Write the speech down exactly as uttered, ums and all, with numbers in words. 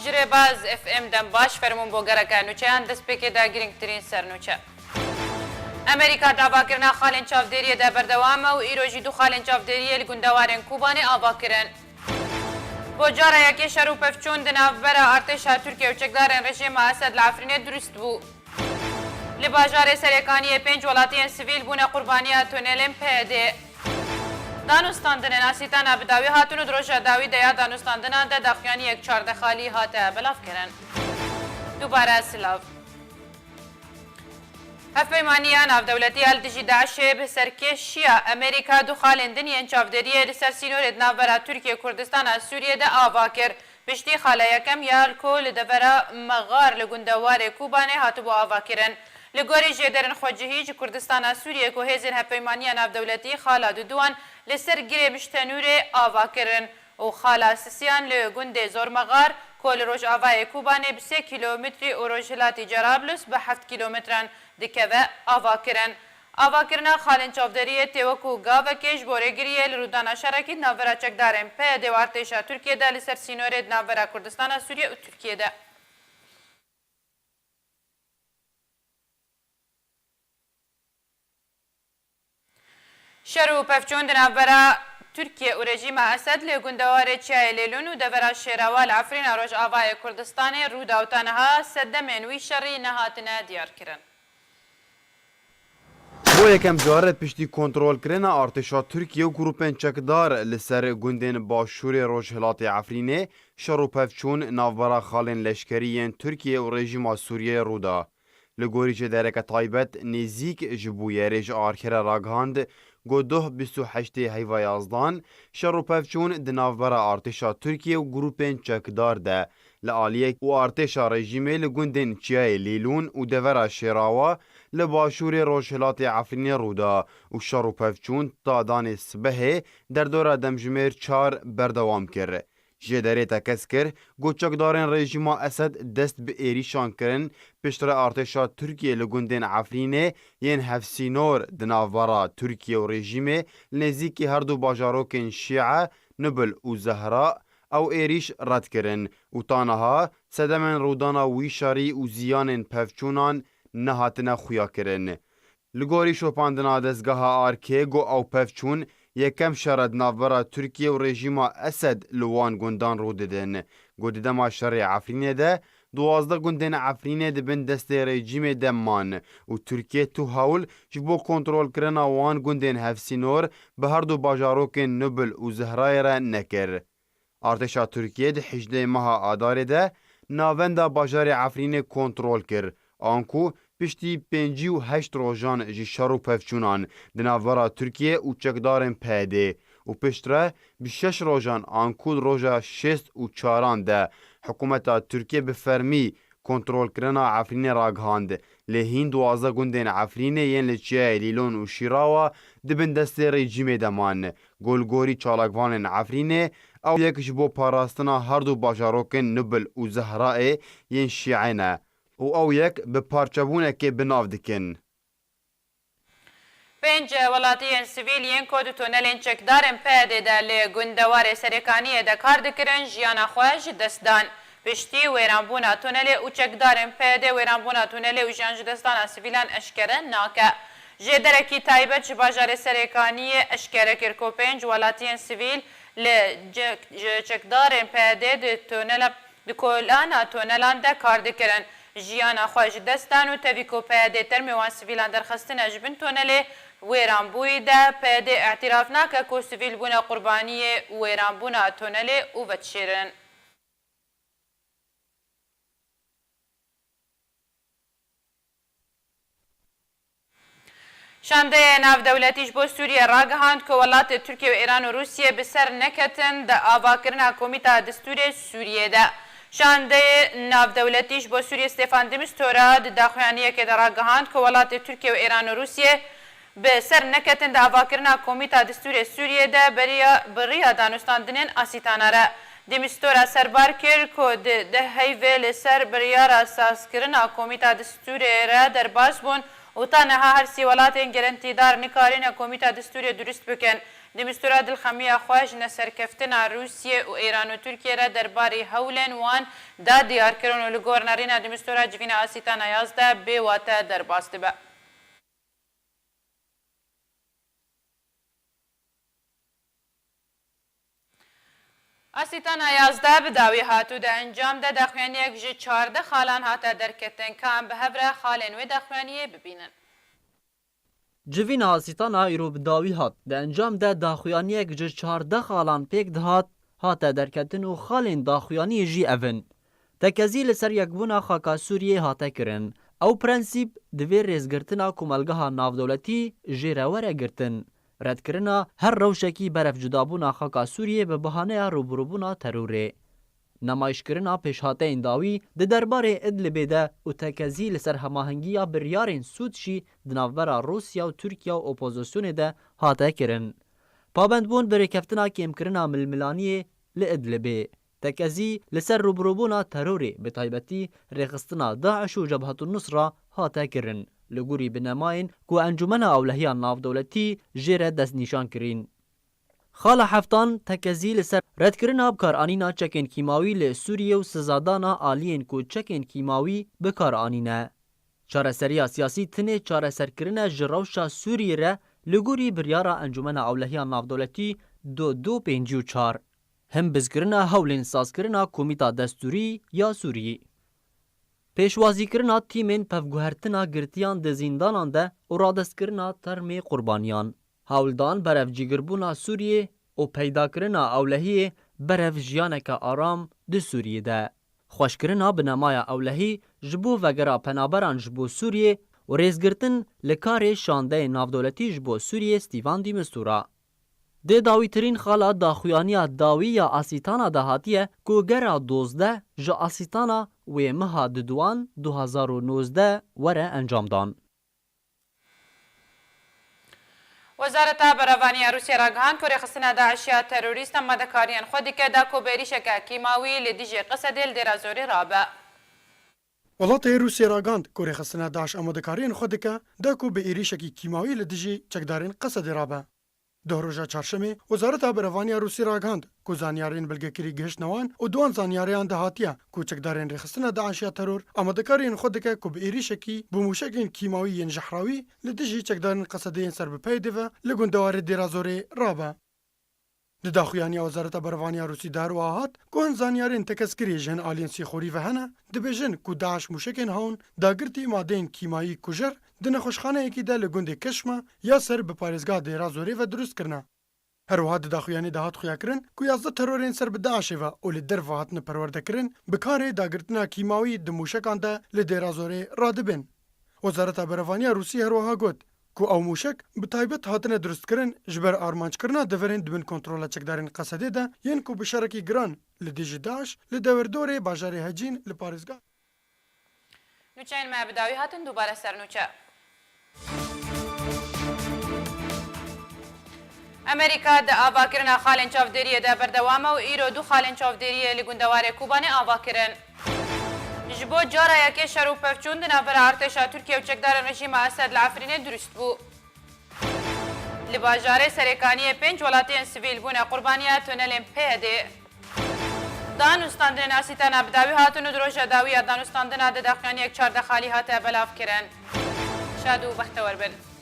Ji Rêbaz F M dem baş, fermûn bo gereke nûçeyan destpêkê de girîngtirîn sernûçe. Amerîka di avakirina xalên çavdêriyê de berdewam e û îro jî du xalên çavdêriyê li gundewarên Kobanê ava kirin. Bo cara yekê şer û pevçûn di navbera artêşa Tirkiye û çekdarên rejîma Esed li Efrînê dirust bû. Li bajarê Serêkaniyê pênc welatiyên sivîl bûne qurbaniya tunelên P Y D'ê. Danûstandinên asîtana bi dawî hatin û di roja dawî de ya danûstandinan de daxuyaniyek çardeh xalî hate belavkirin. Dubare silav. Hevpeymaniya navdewletî ya li dijî DAIŞê bi serkêşiya Amerîka du xalên din yên çavdêriyê li ser sînorê di navbera Tirkiye û Kurdistana Sûriyê de ava kir. Piştî xala yekem ya ku li devera Mexar li gundewarê Kobanê hatibû avakirin. Li gorî jêderên xwecihî ji Kurdistana Sûriyê ku hêzên hevpeymaniya navdewletî xala duduwan li ser girê Miştenûrê ava kirin û xala sisiyan li gundê Zormexar ku li rojavayê Kobanê bi sê kîlometrî û rojhilatî Cerablus bi heft kîlometran dikeve ava kirin. Avakirina xalên çavdêriyê tê wekû gavekê ji bo rêgiriyê li rûdana şerekî di navbera çekdarên P Y D û artêşa Tirkiyê de li ser sînorê di navbera Kurdistana Sûriyê û Tirkiyê de. Şer û pevçûn di navbera Tirkiye û rejîma Esed li gundewarê Çiyayê Lêlûn û devera Şêrawa li Efrîna Rojavayê Kurdistanê rû da û ta niha sedemên wî şerî nehatine diyarkirin. Bo yekem caret piştî kontrolkirina artêşa Tirkiye û grûpên çekdar li ser gundên başûrê rojhilatê Efrînê şer û pevçûn navbera xalên leşkerî yên Tirkiye û rejîma Sûriyeyê rû da. Li gorî jêdereke taybet nêzîk ji bûyerê ji Arkerê ragihand, ku doh bîst û heştê heyva yazdan şer û pevçûn di navbera artêşa Tirkiye û grûpên çekdar de li aliyek û artêşa rejîmê li gundên Çiyayê Lîlûn û devera Şêrawa li başûrê rojhilatê Efrînê rû da û şer û pevçûn ta danê sibehê derdora demjimêr çar berdewam kir. Jêderê tekez kir, ku çekdarên rejîma Esed dest bi êrîşan kirin, piştre artêşa Tirkiyê li gundên Efrînê yên hevsînor di navbera Tirkiye û rejîmê li nêzîkî her du bajarokên Şîe, Nubil û Zehra, ew êrîş red kirin û ta niha sedemên rûdana wî şerî û ziyanên pevçûnan nehatine xuyakirin. Li gorî şopandina dezgeha Arkê, ku ew pevçûn yekem şer e di navbera Tirkiye û rejîma Esed li wan gundan rû didin, ku di dema şerê Efrînê de duwazdeh gundên Efrînê di bin destê rejîmê de man û Tirkiye tu hewl ji bo kontrolkirina wan gundên hevsînor bi her du bajarokên Nubil û Zehrayê re nekir. Artêşa Tirkiyê di hejdê meha Adarê de navenda bajarê Efrînê kontrol kir, anku piştî pêncî û heşt rojan ji şer û pevçûnan di navbera Tirkiyê û çekdarên P Y D û piştre bi şeş rojan anku di roja şêst û çaran de hikûmeta Tirkiyê bi fermî kontrolkirina Efrînê ragihand, lê hîn duwazdeh gundên Efrînê yên li Çiyayê Lîlon û Şîrawa di bin destê rejîmê de man. Ku li gorî çalakvanên Efrînê, ew yek ji bo parastina her du bajarokên Nubil û Zehrayê yên Şîe ne û ew yek bi parçebûnekê bi nav dikin. Pênc welatiyên sivîl yên ku di tunelên çekdarên P Y D de li gundewarê Serêkaniyê de kar dikirin, jiyana xwe ji dest dan. Piştî wêranbûna tunelê û çekdarên P Y D wêranbûna tunelê û jiyan ji destdana sivîlan eşkere nake. Jêderekî taybet ji bajarê Serêkaniyê eşkere kir ku pênc welatiyên sivîl li ce-, ji çekdarên P Y D di tunela Di kolana tonelan de kar dikirin. Jiyana xwe ji dest dan û tevî ku P Y D termê wan sivîlan derxistine ji bin tonelê wêranbûyî de, P Y D îtiraf nake ku sivîl bûne qurbaniyê wêranbûna tonelê û vedişêrin. Şandeyê navdewletî ji bo Sûriyê ragihand ku welatê Tirkiye û Îran û Rûsiyê bi ser neketin di avakirina Komîta Distûrê Sûriyê de. Şandeyê navdewletî ji bo Sûriyê Stefan de Mistura di daxuyaniyekê de ragihand ku welatê Tirkiye û Îran û Rûsiyê bi ser neketin di avakirina Komîta Distûrê Sûriyê de beriya, bi riya danûstandinên asîtana re. De Mistura serbar kir ku di deh heyvê li ser biryara sazkirina Komîta Distûrê re derbas bûn û ta niha her sî welatên gerentîdar nikarîne Komîta Distûrê durust bikin. Demîstura dilxemiya xwe ji neserkeftina Rûsiyê û Îran û Tirkiyê re derbarê hewlên wan da diyarkirin û li gor nerîna Demîstura civîna Asîtana yazdeh bê wate derbas dibe. Asîtana yazdeh bi dawî hat û di encam de daxuyaniyek ji çardeh xalan hate derketin. Ka em bi hev re xalên wê daxuyaniyê bibînin. Civîna Asîtana îro bi dawî hat. Di encam de daxuyaniyek ji çardeh xalan pêk dihat, hate derketin û xalên daxuyaniyê jî ev in. Tekezî li ser yekbûna xaka Sûriyê hate kirin. Ew prensîp divê rêzgirtina komelgeha navdewletî jê re were girtin. Redkirina her rewşekî berevcudabûna xaka Sûriyê bi bahaneya rûbirûbûna terorê. Nemayîşkirina pêşhateyên dawî di derbarê Idlibê de û tekezî li ser hemahengiya biryarên sûd jî di navbera Rûsya û Tirkiye û opozisyonê de hate kirin. Pabendbûn bi rêkeftina kêmkirina milmilaniyê li Idlibê. Tekezî li ser rûbirûbûna terorê, bi taybetî rêxistina DAIŞ û Cebhetun Nusra hate kirin, li gorî binemayên ku Encûmena Ewlehiya Navdewletî jê re destnîşan kirîn. Xala heftan tekezî li ser redkirina bikaranîna çekên kîmawî li Sûriyê û sizadana aliyên ku çekên kîmawî bi kar anîne. Çareseriya siyasî tinê çareserkirin e ji rewşa Sûriyê re li gorî biryara Encûmena Ewlehiya Navdewletî du du pêncî û çar. Hembizkirina hewlên sazkirina Komîta Destûrî ya Sûriyê. Pêşwazîkirina tîmên pevguhertina girtiyan di zîndanan de û radestkirina termê qurbaniyan. Hewldan berev cîgirbûna Sûriyê û peydakirina ewlehiyê berev jiyaneke aram di Sûriyê de. Xweşkirina binemaya ewlehî ji bo vegera penaberan ji bo Sûriyê û rêzgirtin li karê şandeyê navdewletî ji bo Sûriyê Stîvan de Mistura. Dê dawîtirîn xala daxuyaniya dawî ya Asîtana de hatiye ku gera dozdeh ji Asîtana wê meha diduan du hazar û nozdeh were encamdan. Wezareta Berevaniya Rûsya ragihand ku rêxistina DAIŞ ya terorîst amadekariyên xwe dike da ku bi êrîşeke kîmawî li dijî Qesedê li Dêra Zorê rabe. Welatê Rûsya ragihand ku rêxistina DAIŞ amadekariyên xwe dike da ku bi êrîşekî kîmawî li dijî çekdarên Qesedê rabe. Doh roja çarşemê, Wezareta Berevaniya Rûsî ragihand ku zanyarên belgekirî gihiştine wan û di wan zanyariyan de hatiye ku çekdarên rêxistina DAIŞ ya teror amadekariyên xwe dike ku bi êrîşekî bi mûşekên kîmawî yên jehrawî li dijî çekdarên Qesedê yên ser bi peyê dê ve li gundewarê Dêra Zorê rabe. Di daxuyaniya Wezareta Berevaniya Rûsî de her wiha hat ku hin zanyarên tekez kirî ji hin aliyên sîxorî ve hene, dibêjin ku DAIŞ mûşekên hewn dagirtî madeyên kîmayî kujer di nexweşxaneyekî de li gundê Keşme ya ser bi parêzgeha Dêra Zorê ve dirust kirine. Her wiha di daxuyanî de hat xuyakirin ku yazdeh terorên ser bi DAIŞê ve û li derve hatine perwerdekirin bi karê dagirtina kîmawî di mûşekan de li Dêra Zorê radibin. Wezareta Berevaniya Rûsî her wiha got ku ew mûşek bi taybet hatine dirustkirin ji ber armanckirina deverên di bin kontrola çekdarên Qesedê de yên ku bi şerekî giran li dijî DAIŞ li dewerdorê bajarê Hecîn li parêzgah. Nûçeyên me bi dawî hatin, dubare ser nûçe. Amerîka di avakirina xalên çavdêriyê de berdewam e û îro du xalên çavdêriyê li gundewarê Kobanê ava kirin. Ji bo cara yekê şer û pevçûn di navbera artêşa Tirkiye û çekdarên rejîma Esed li Efrînê dirust bû. Li bajarê Serêkaniyê pênc welatiyên sivîl bûne qurbaniya tunelên P Y D'ê. Danûstandinên Asîtana bi dawî hatin û di roja dawî ya danûstandina de daxuyaniyek çardeh xalî hate belavkirin. Şad û bextewer bin.